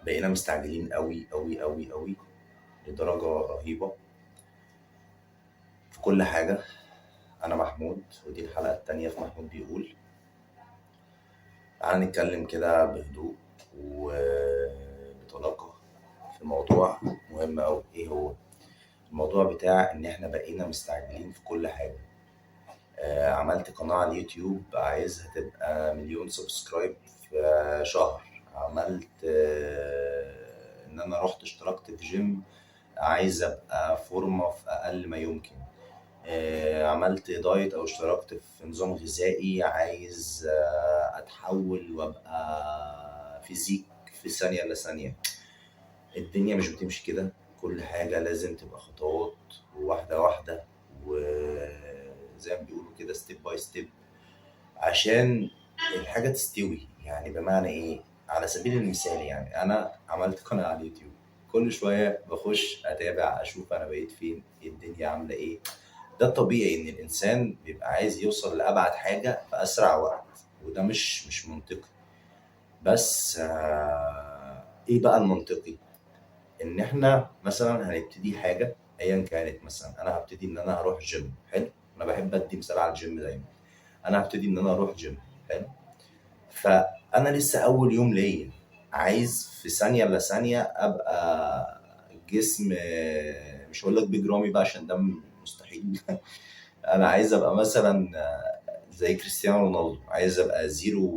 بقينا مستعجلين أوي، أوي، أوي، أوي لدرجة رهيبة في كل حاجة. أنا محمود ودي الحلقة التانية في محمود بيقول. تعالى نتكلم كده بهدوء وبطلاقة في موضوع مهم أوي. إيه هو؟ الموضوع بتاع إن إحنا بقينا مستعجلين في كل حاجة. عملت قناة على اليوتيوب عايزها تبقى 1,000,000 subscribe في شهر. عملت إن أنا رحت اشتركت في جيم عايز أبقى فورمة في أقل ما يمكن. عملت diet أو اشتركت في نظام غذائي عايز أتحول وأبقى physique في ثانية إلا ثانية. الدنيا مش بتمشي كده، كل حاجة لازم تبقى خطوات وواحدة واحدة، وزي ما بيقولوا كده step by step عشان الحاجة تستوي. يعني بمعنى إيه؟ على سبيل المثال أنا عملت قناة على اليوتيوب، كل شوية بخش أتابع أشوف أنا بقيت فين، إيه الدنيا عاملة إيه. ده الطبيعي إن الإنسان بيبقى عايز يوصل لأبعد حاجة في أسرع وقت، وده مش منطقي. بس إيه بقى المنطقي؟ إن إحنا مثلاً هنبتدي حاجة أياً كانت. مثلاً أنا هبتدي إن أنا هروح جيم، حلو؟ أنا بحب أدي مثال على الجيم دايماً. أنا هبتدي إن أنا أروح جيم، حلو؟ فأنا لسه أول يوم ليا، عايز في ثانية إلا ثانية أبقى جسم، مش هقول لك بيج رامي بقى عشان ده مستحيل. أنا عايز أبقى مثلاً زي كريستيانو رونالدو، عايز أبقى zero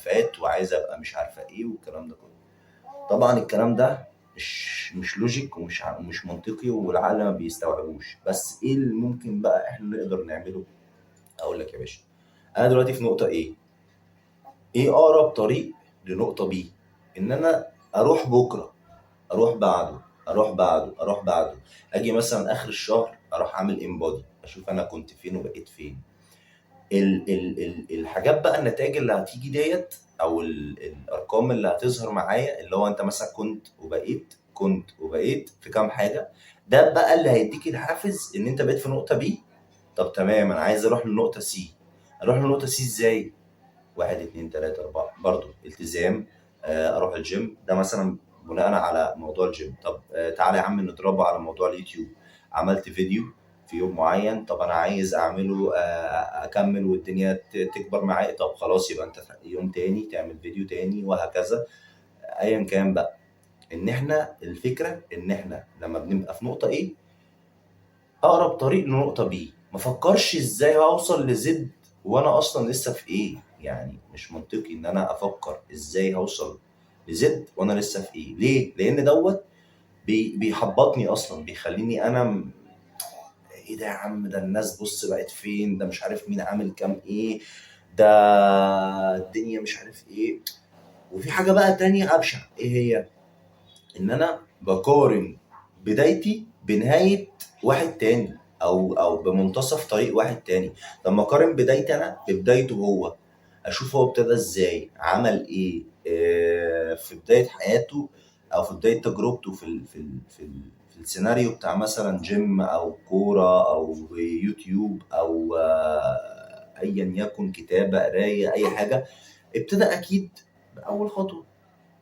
fat، وعايز أبقى مش عارفة إيه والكلام ده كله. طبعاً الكلام ده مش logic ومش منطقي، والعقل ما بيستوعبوش. بس إيه اللي ممكن بقى إحنا نقدر نعمله؟ أقول لك يا باشا، أنا دلوقتي في نقطة A، إيه أقرب طريق لنقطة B؟ إن أنا أروح بكرة، أروح بعده، أروح بعده، أروح بعده، أجي مثلاً آخر الشهر أروح أعمل InBody، أشوف أنا كنت فين وبقيت فين. الحاجات بقى، النتائج اللي هتيجي ديت أو الأرقام اللي هتظهر معايا، اللي هو أنت مثلاً كنت وبقيت، كنت وبقيت في كام حاجة، ده بقى اللي هيديك الحافز إن أنت بقيت في نقطة B. طب تمام، أنا عايز أروح لنقطة C، أروح لنقطة C إزاي؟ 1 2 3 4، برضو التزام، أروح الجيم ده مثلاً بناءً على موضوع الجيم. طب، تعالى يا عم نضربه على موضوع اليوتيوب. عملت فيديو في يوم معين، طب أنا عايز أعمله، أكمل والدنيا تكبر معايا. طب خلاص، يبقى أنت يوم تاني تعمل فيديو تاني، وهكذا. أياً كان بقى. إن إحنا الفكرة إن إحنا لما بنبقى في نقطة A، أقرب طريق لنقطة B، ما فكرش إزاي هوصل لزد وأنا أصلاً لسه في A. مش منطقي إن أنا أفكر إزاي هوصل لزد وأنا لسه في A. ليه؟ لأن دوت بيحبطني أصلاً، بيخليني أنا إيه ده يا عم، ده الناس بص بقت فين، ده مش عارف مين عامل كام إيه، ده الدنيا مش عارف إيه. وفي حاجة بقى تانية أبشع، إيه هي؟ إن أنا بقارن بدايتي بنهاية واحد تاني، أو بمنتصف طريق واحد تاني. لما أقارن بدايتي أنا ببدايته هو، أشوف هو ابتدى إزاي، عمل إيه، في بداية حياته أو في بداية تجربته في السيناريو بتاع مثلاً جيم أو كورة أو يوتيوب أو، أياً يكن، كتابة، قراية، أي حاجة. ابتدى أكيد بأول خطوة،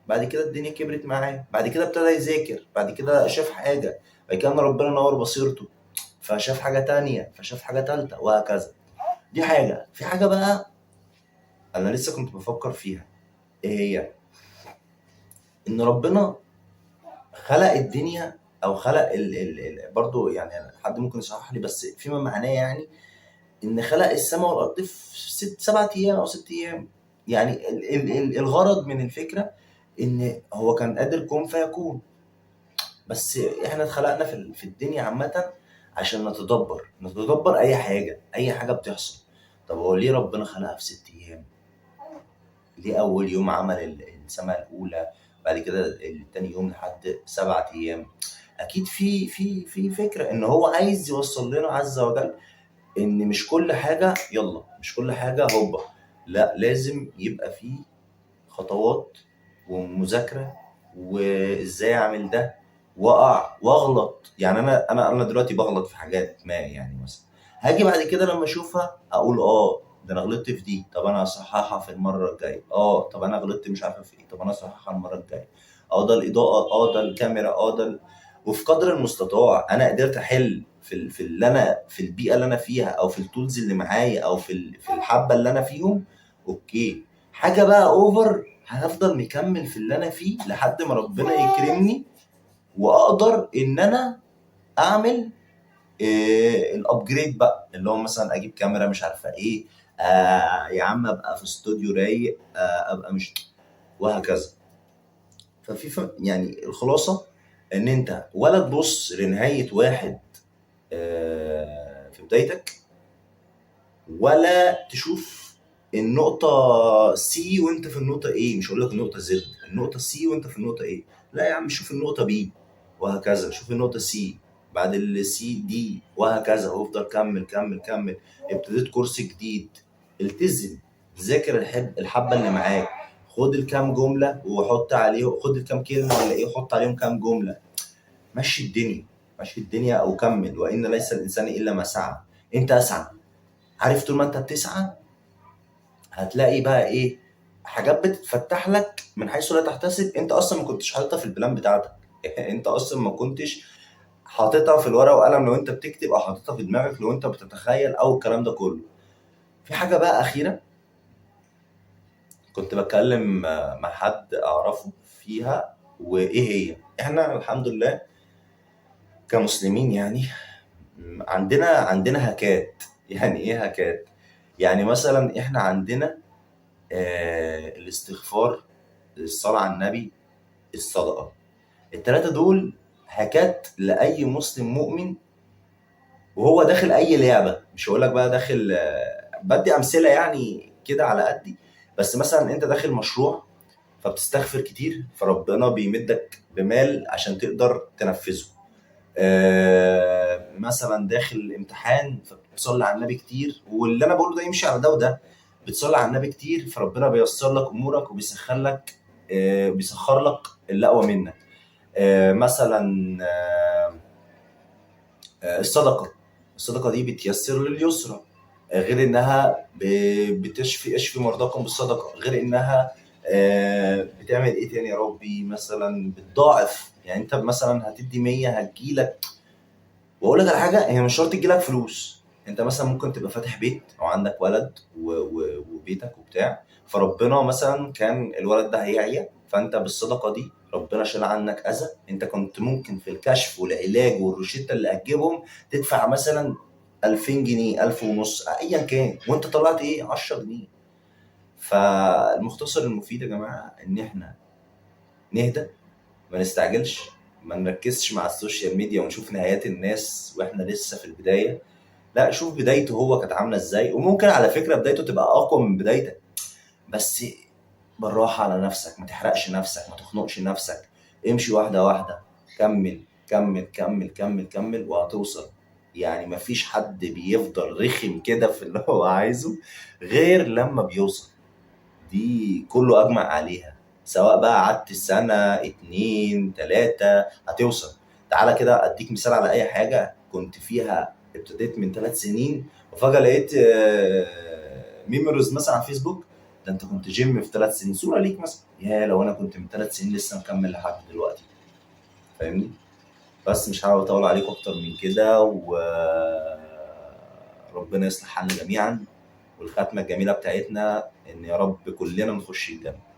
بعد كده الدنيا كبرت معاه، بعد كده ابتدى يذاكر، بعد كده شاف حاجة، بعد كده ربنا نور بصيرته فشاف حاجة تانية، فشاف حاجة تالتة، وهكذا. دي حاجة. في حاجة بقى أنا لسه كنت بفكر فيها، إيه هي؟ إن ربنا خلق الدنيا، أو خلق ال ال ال برضو حد ممكن يصحح لي، بس فيما معناه إن خلق السماء والأرض في 7 أيام أو 6 أيام. الغرض من الفكرة إن هو كان قادر كن فيكون، بس إحنا اتخلقنا في الدنيا عامة عشان نتدبر أي حاجة، أي حاجة بتحصل. طب هو ليه ربنا خلقها في 6 أيام؟ ليه أول يوم عمل السماء الأولى، بعد كده التاني يوم لحد 7 أيام؟ أكيد في فكرة إن هو عايز يوصل لنا عز وجل إن مش كل حاجة يلا، مش كل حاجة هوبا، لا، لازم يبقى في خطوات ومذاكرة، وإزاي أعمل ده، وأقع وأغلط. أنا دلوقتي بغلط في حاجات ما، مثلاً هاجي بعد كده لما أشوفها أقول ده انا غلطت في دي، طب انا هصححها في المرة الجاية. طب انا غلطت مش عارفه في ايه، طب انا هصححها المرة الجاية. ده الاضاءة، ده الكاميرا، ده وفي قدر المستطاع انا قدرت احل في اللي انا في البيئة اللي انا فيها، او في ال tools اللي معايا، او في الحبة اللي انا فيهم. okay، حاجة بقى over، هفضل مكمل في اللي انا فيه لحد ما ربنا يكرمني واقدر ان انا اعمل ال upgrade بقى، اللي هو مثلا اجيب كاميرا مش عارفه ايه، يا عم ابقى في استوديو رايق، ابقى مش، وهكذا. ففي يعني الخلاصة ان انت ولا تبص لنهاية واحد في بدايتك، ولا تشوف النقطة C وانت في النقطة A. مش هقول لك النقطة Z، النقطة C وانت في النقطة A، لا يا عم، شوف النقطة B وهكذا، شوف النقطة C بعد ال C D وهكذا، وافضل كمل كمل كمل. ابتديت كورس جديد، التزم، ذاكر الحبة اللي معاك، خد الكام جملة وحط عليه، خد الكام كلمة ولا ايه وحط عليهم كام جملة، مشي الدنيا، مشي الدنيا او كمل. وان ليس الانسان الا ما سعى، انت اسعى. عارف طول ما انت بتسعى هتلاقي بقى ايه، حاجات بتتفتح لك من حيث لا تحتسب، انت اصلا ما كنتش حاططها في ال plan بتاعتك. انت اصلا ما كنتش حاططها في الورقة وقلم لو انت بتكتب، او حاططها في دماغك لو انت بتتخيل، او الكلام ده كله. في حاجة بقى اخيرة كنت بتكلم مع حد اعرفه فيها، وايه هي؟ احنا الحمد لله كمسلمين يعني عندنا هكات. يعني ايه هكات؟ يعني مثلا احنا عندنا الاستغفار، الصلاة على النبي، الصدقة، التلاتة دول هكات لأي مسلم مؤمن وهو داخل أي لعبة. مش هقول لك بقى داخل، بدي أمثلة يعني كده على قدي، بس مثلا أنت داخل مشروع فبتستغفر كتير، فربنا بيمدك بمال عشان تقدر تنفذه. مثلا داخل امتحان فبتصلي على النبي كتير، واللي انا بقوله ده يمشي على ده وده، بتصلي على النبي كتير فربنا بيسر لك امورك وبيسخر لك، بيسخر لك اللي اقوى منك. مثلا الصدقة دي بتيسر لليسرى، غير انها بتشفي، اشفي مرضاكم بالصدقة، غير انها بتعمل ايه تاني يا ربي، مثلا بتضاعف. يعني انت مثلا هتدي 100 هتجيلك، واقول لك على حاجة، هي مش شرط تجيلك فلوس، انت مثلا ممكن تبقى فاتح بيت او عندك ولد وبيتك وبتاع، فربنا مثلا كان الولد ده هيعيا، فانت بالصدقة دي ربنا شال عنك اذى، انت كنت ممكن في الكشف والعلاج والروشته اللي هتجيبهم تدفع مثلا 2000 جنيه، 1000 ونص، ايا كان، وانت طلعت ايه؟ 10 جنيه. فالمختصر المفيد يا جماعة ان احنا نهدى، ما نستعجلش، ما نركزش مع ال social media ونشوف نهايات الناس واحنا لسه في البداية. لا، شوف بدايته هو كانت عامله ازاي، وممكن على فكرة بدايته تبقى اقوى من بدايتك، بس بالراحة على نفسك، ما تحرقش نفسك، ما تخنقش نفسك، امشي واحدة واحدة، كمل كمل كمل كمل كمل وهتوصل. يعني ما فيش حد بيفضل رخم كده في اللي هو عايزه غير لما بيوصل، دي كله اجمع عليها، سواء بقى قعدت سنة 2 3 هتوصل. تعالى كده اديك مثال على اي حاجة كنت فيها ابتديت من 3 سنين وفجاة لقيت memories مثلا على فيسبوك، ده انت كنت جيم في 3 سنين، صوره ليك مثلا، يا لو انا كنت من 3 سنين لسه مكمل لحد دلوقتي، فاهمني؟ بس مش هحاول اطول عليكم اكتر من كده، و ربنا يصلح حالنا جميعا، والختمه الجميلة بتاعتنا ان يا رب كلنا نخش الجنة.